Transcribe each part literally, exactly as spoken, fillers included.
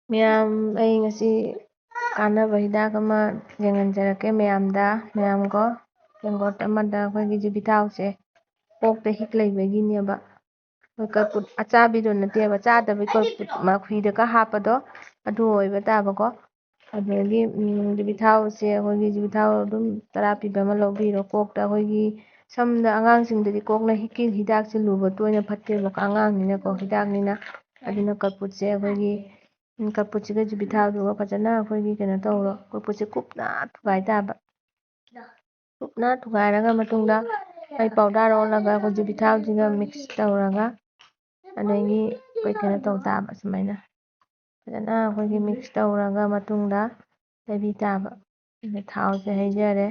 ꯃꯌꯥꯝ, ꯑꯩ ꯉꯁꯤ ꯀꯥꯟꯅꯕ ꯍꯤꯗꯥꯛ ꯑꯃ ꯌꯦꯡꯍꯟꯖꯔꯛꯀꯦ ꯃꯌꯥꯝꯗ꯫ ꯃꯌꯥꯝꯀꯣ, ꯇꯦꯡꯀꯣꯠ ꯑꯃꯗ ꯑꯩꯈꯣꯏꯒꯤ ꯌꯨꯕꯤ ꯊꯥꯎꯁꯦ ꯀꯣꯛꯇ ꯍꯤꯛ ꯂꯩꯕꯒꯤꯅꯦꯕ꯫ ꯑꯩꯈꯣꯏ ꯀꯔꯄꯨꯠ ꯑꯆꯥꯕꯤꯗꯣ ꯅꯠꯇꯦꯕ, ꯆꯥꯗꯕꯤ ꯀꯔꯄꯨꯠ ꯃꯈꯨꯏꯗꯒ ꯍꯥꯞꯄꯗꯣ, ꯑꯗꯨ ꯑꯣꯏꯕ ꯇꯥꯕꯀꯣ꯫ ꯑꯗꯒꯤ ꯎꯝ, ꯌꯨꯕꯤ ꯊꯥꯎꯁꯦ, ꯑꯩꯈꯣꯏꯒꯤ ꯌꯨꯕꯤ ꯊꯥꯎ ꯑꯗꯨꯝ ꯇꯔꯥ ꯄꯤꯕ ꯑꯃ ꯂꯧꯕꯤꯔꯣ꯫ ꯀꯣꯛꯇ ꯑꯩꯈꯣꯏꯒꯤ ꯁꯝꯗ, ꯑꯉꯥꯡꯁꯤꯡꯗꯗꯤ ꯀꯣꯛꯅ ꯍꯤꯛꯀꯤ ꯍꯤꯗꯥꯛꯁꯦ ꯂꯨꯕ ꯇꯣꯏꯅ ꯐꯠꯇꯦꯕꯀꯣ, ꯑꯉꯥꯡꯅꯤꯅꯀꯣ, ꯍꯤꯗꯥꯛꯅꯤꯅ꯫ ꯑꯗꯨꯅ ꯀꯔꯄꯨꯠꯁꯦ ꯑꯩꯈꯣꯏꯒꯤ ꯎꯝ, ꯀꯔꯄꯨꯠꯁꯤꯒ ꯌꯨꯕꯤ ꯊꯥꯎꯗꯨꯒ ꯐꯖꯅ ꯑꯩꯈꯣꯏꯒꯤ ꯀꯩꯅꯣ ꯇꯧꯔꯣ꯫ ꯀꯔꯄꯨꯠꯁꯦ ꯀꯨꯞꯅ ꯊꯨꯒꯥꯏ ꯇꯥꯕ꯫ ꯀꯨꯞꯅ ꯊꯨꯒꯥꯏꯔꯒ ꯃꯇꯨꯡꯗ ꯑꯩ ꯄꯥꯎꯗꯔ ꯑꯣꯜꯂꯒ ꯑꯩꯈꯣꯏ ꯌꯨꯕꯤ ꯊꯥꯎꯁꯤꯒ ꯃꯤꯛꯁ ꯇꯧꯔꯒ, ꯑꯗꯒꯤ ꯑꯩꯈꯣꯏ ꯀꯩꯅꯣ ꯇꯧ ꯇꯥꯕ ꯁꯨꯃꯥꯏꯅ꯫ ꯐꯖꯅ ꯑꯩꯈꯣꯏꯒꯤ ꯃꯤꯛꯁ ꯇꯧꯔꯒ ꯃꯇꯨꯡꯗ ꯇꯩꯕꯤ ꯇꯥꯕ꯫ ꯑꯗ ꯊꯥꯎꯁꯦ ꯍꯩꯖꯔꯦ꯫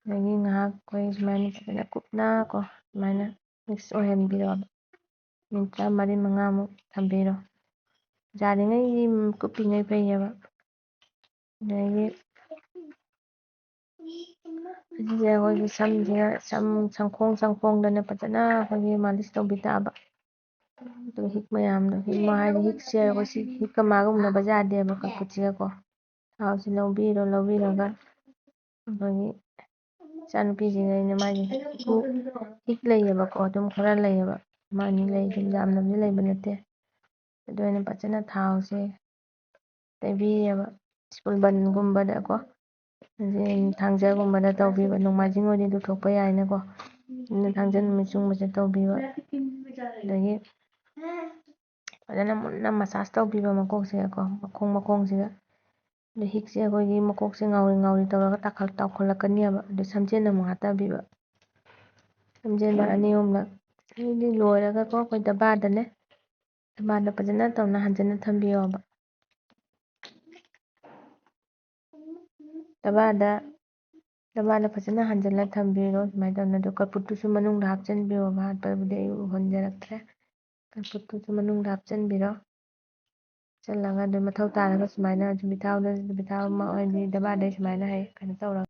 ꯑꯗꯒꯤ ꯉꯥꯏꯍꯥꯛ ꯑꯩꯈꯣꯏ ꯁꯨꯃꯥꯏꯅ ꯐꯖꯅ ꯀꯨꯞꯅ ꯀꯣ, ꯁꯨꯃꯥꯏꯅ ꯃꯤꯛꯁ ꯑꯣꯏꯍꯟꯕꯤꯔꯣ꯫ ꯃꯤꯅꯤꯠ ꯇꯔꯥꯃꯔꯤ ꯃꯉꯥꯃꯨꯛ ꯊꯝꯕꯤꯔꯣ꯫ ꯌꯥꯔꯤꯉꯩꯗꯤ ꯀꯨꯞꯄꯤꯉꯩ ꯐꯩꯌꯦꯕ꯫ ꯑꯗꯒꯤ ꯑꯁꯤꯁꯦ ꯑꯩꯈꯣꯏꯒꯤ ꯁꯝꯁꯦ, ꯁꯝ ꯁꯪꯈꯣꯡ ꯁꯪꯈꯣꯡꯗꯅ ꯐꯖꯅ ꯑꯩꯈꯣꯏꯒꯤ ꯃꯥꯂꯤꯁ ꯇꯧꯕꯤ ꯇꯥꯕ꯫ ꯑꯗꯨꯒ ꯍꯤꯛ ꯃꯌꯥꯝꯗꯣ, ꯍꯤꯛ ꯍꯥꯏꯗꯤ ꯍꯤꯛꯁꯦ ꯑꯩꯈꯣꯏ ꯁꯤ ꯍꯤꯛꯀ ꯃꯥꯒ ꯎꯅꯕ ꯌꯥꯗꯦꯕ ꯀꯔꯄꯨꯠꯁꯤꯒꯀꯣ꯫ ꯊꯥꯎꯁꯤ ꯂꯧꯕꯤꯔꯣ, ꯂꯧꯕꯤꯔꯒ ꯑꯩꯈꯣꯏꯒꯤ ꯏꯆꯥꯅꯨꯄꯤꯁꯤꯡ ꯑꯩꯅ ꯃꯥꯒꯤ ꯍꯤꯛ ꯂꯩꯌꯦꯕꯀꯣ, ꯑꯗꯨꯝ ꯈꯔ ꯂꯩꯌꯦꯕ, ꯑꯃ ꯑꯅꯤ ꯂꯩ, ꯑꯗꯨꯝ ꯌꯥꯝꯅꯕꯨꯗꯤ ꯂꯩꯕ ꯅꯠꯇꯦ꯫ ꯑꯗꯨ ꯑꯩꯅ ꯐꯖꯅ ꯊꯥꯎꯁꯦ ꯇꯩꯕꯤꯌꯦꯕ, ꯁ꯭ꯀꯨꯜ ꯕꯟꯒꯨꯝꯕꯗꯀꯣ, ꯑꯗꯩ ꯊꯥꯡꯖꯒꯨꯝꯕꯗ ꯇꯧꯕꯤꯕ, ꯅꯣꯡꯃꯥꯏꯖꯤꯡ ꯑꯣꯏꯗꯤ ꯂꯨꯊꯣꯛꯄ ꯌꯥꯏꯅꯀꯣ, ꯑꯗꯨꯅ ꯊꯥꯡꯖ ꯅꯨꯃꯤꯠ ꯆꯨꯡꯕꯁꯦ ꯇꯧꯕꯤꯕ꯫ ꯑꯗꯒꯤ ꯐꯖꯅ ꯃꯨꯟꯅ ꯃꯁꯥꯁ ꯇꯧꯕꯤꯕ ꯃꯀꯣꯛꯁꯤꯒꯀꯣ, ꯃꯈꯣꯡ ꯃꯈꯣꯡꯁꯤꯒ꯫ ꯑꯗ ꯍꯤꯛꯁꯦ ꯑꯩꯈꯣꯏꯒꯤ ꯃꯀꯣꯛꯁꯦ ꯉꯥꯎꯔꯤ ꯉꯥꯎꯔꯤ ꯇꯧꯔꯒ ꯇꯥꯈꯠ-, ꯇꯥꯎꯈꯠꯂꯛꯀꯅꯤꯕ꯫ ꯑꯗ ꯁꯝꯖꯦꯟ ꯑꯃꯨꯛ ꯍꯥꯠꯇꯕꯤꯕ꯫ ꯁꯝꯖꯦꯟ ꯑꯅꯤ ꯑꯍꯨꯝꯂꯛ꯫ ꯑꯗꯩꯗꯤ ꯂꯣꯏꯔꯒꯀꯣ ꯑꯩꯈꯣꯏ ꯗꯕꯥꯗꯅꯦ꯫ ꯗꯕꯥꯗ ꯐꯖꯅ ꯇꯧꯅ ꯍꯟꯖꯤꯟꯅ ꯊꯝꯕꯤꯌꯣꯕ꯫ ꯗꯕꯥꯗ, ꯗꯕꯥꯗ ꯐꯖꯅ ꯍꯟꯖꯤꯜꯂ ꯊꯝꯕꯤꯔꯣ꯫ ꯁꯨꯃꯥꯏꯅ ꯇꯧꯅ ꯑꯗꯨ ꯀꯔꯄꯨꯠꯇꯨꯁꯨ ꯃꯅꯨꯡꯗ ꯍꯥꯞꯆꯤꯟꯕꯤꯌꯣꯕ꯫ ꯍꯥꯠꯄꯕꯨꯗꯤ ꯑꯩ ꯎꯍꯟꯖꯔꯛꯇ꯭ꯔꯦ꯫ ꯀꯔꯄꯨꯠꯇꯨꯁꯨ ꯃꯅꯨꯡꯗ ꯍꯥꯞꯆꯤꯟꯕꯤꯔꯣ꯫ ꯍꯥꯞꯆꯤꯜꯂꯒ ꯑꯗꯨ ꯃꯊꯧ ꯇꯥꯔꯒ ꯁꯨꯃꯥꯏꯅ ꯌꯨꯕꯤ ꯊꯥꯎꯗ, ꯌꯨꯕꯤ ꯊꯥꯎ ꯑꯃ ꯍꯥꯏꯗꯤ ꯗꯕꯥꯗꯩ ꯁꯨꯃꯥꯏꯅ ꯍꯩ ꯀꯩꯅꯣ ꯇꯧꯔꯒ